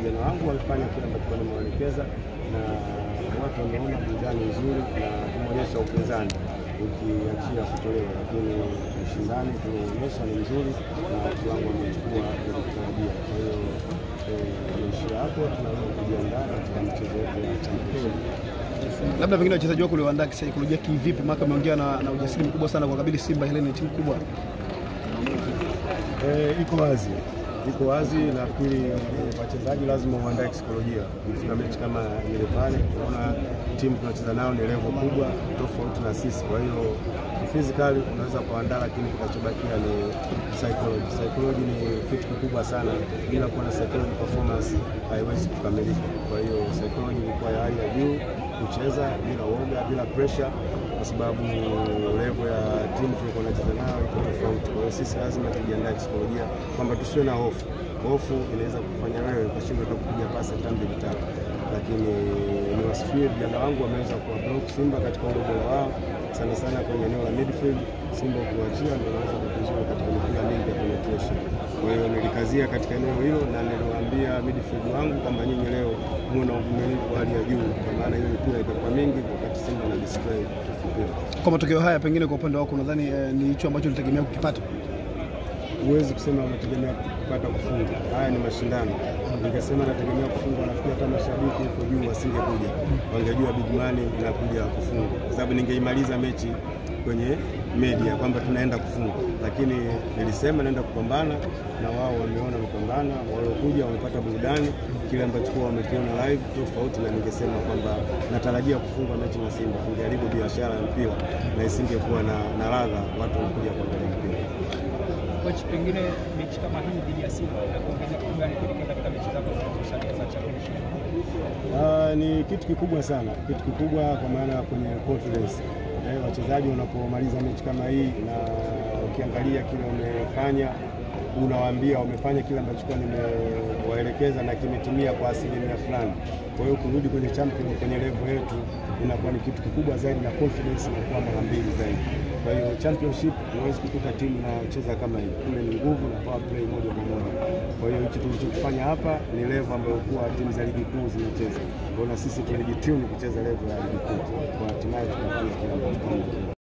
Vijana wangu walifanya kile ambacho nimewaelekeza na watu wameona burudani nzuri na tumeonyesha upinzani ukiachia kutolewa, lakini ushindani tumeonyesha ni mzuri na kiwango wamechukua tulichotarajia. Kwa hiyo tumeishia hapo, tunaweza kujiandaa katika mchezo wetu wa championship. Labda pengine wachezaji wako uliwaandaa kisaikolojia kivipi? Maana umeongea na ujasiri mkubwa sana kwa kabili Simba, ile ni timu kubwa. Iko wazi. Iko wazi, nafikiri wachezaji lazima waandae kisaikolojia. Kufika mechi kama ile pale, unaona timu tunacheza nao ni level kubwa tofauti na sisi. Kwa hiyo physically unaweza kuandaa, lakini kinachobakia ni psychology. Psychology ni kitu kikubwa sana. Bila kuwa na psychology performance haiwezi kukamilika. Kwa hiyo psychology ilikuwa ya hali ya juu, kucheza bila woga, bila pressure, kwa sababu level ya timu tulikuwa tunacheza nayo iko tofauti. Kwa hiyo sisi lazima tujiandae kisaikolojia kwamba tusiwe na hofu. Hofu inaweza kufanya wewe ukashindwa kupiga pasi hata mbili tatu. Lakini niwasifie vijana wangu, wameweza kuwa block Simba katika ule ubora wao, sana sana kwenye eneo la midfield. Simba ukiwaachia ndio wanaweza kukuzuru katika mipira mingi ya penetration. Kwa hiyo nilikazia katika eneo hilo na niliwaambia midfield wangu kwamba nyinyi leo muwe na uvumilivu wa hali ya juu, kwa maana hiyo mipira itakuwa mingi wakati Simba na display mpira. Kwa matokeo haya, pengine kwa upande wako unadhani ni hicho ambacho ulitegemea kukipata? Huwezi kusema unategemea kupata kufunga. Haya ni mashindano. Ningesema nategemea kufunga, nafikiri hata mashabiki huko juu wasingekuja. Wangejua Big Man inakuja kufunga. Kwa sababu ningeimaliza mechi kwenye media kwamba tunaenda kufunga. Lakini nilisema naenda kupambana na wao wameona kupambana, waliokuja wamepata burudani, kile ambacho kwa wamekiona live tofauti na ningesema kwamba natarajia kufunga mechi na Simba. Ingeharibu biashara ya mpira na isingekuwa na ladha watu walikuja kuangalia mpira. Coach, pengine mechi kama hii dhidi ya Simba inakuongeza kitu gani kuelekea katika mechi zako zilizosalia za championship? Ni kitu kikubwa sana, kitu kikubwa kwa maana kwenye confidence. Wachezaji wanapomaliza mechi kama hii na ukiangalia kile wamefanya, unawaambia wamefanya kile ambacho kwa nimewaelekeza na kimetimia kwa asilimia fulani. Kwa hiyo kurudi kwenye champion kwenye level yetu inakuwa ni kitu kikubwa zaidi na confidence inakuwa mara mbili zaidi. Kwa hiyo championship huwezi kukuta timu inacheza kama hivi. Kule ni nguvu na power play moja kwa moja. Kwa hiyo hicho tulichokifanya hapa ni level ambayo kwa timu za ligi kuu zinacheza. Kwa hiyo na sisi tulijitune kucheza level ya ligi kuu. Kwa hatimaye tukafanya kile ambacho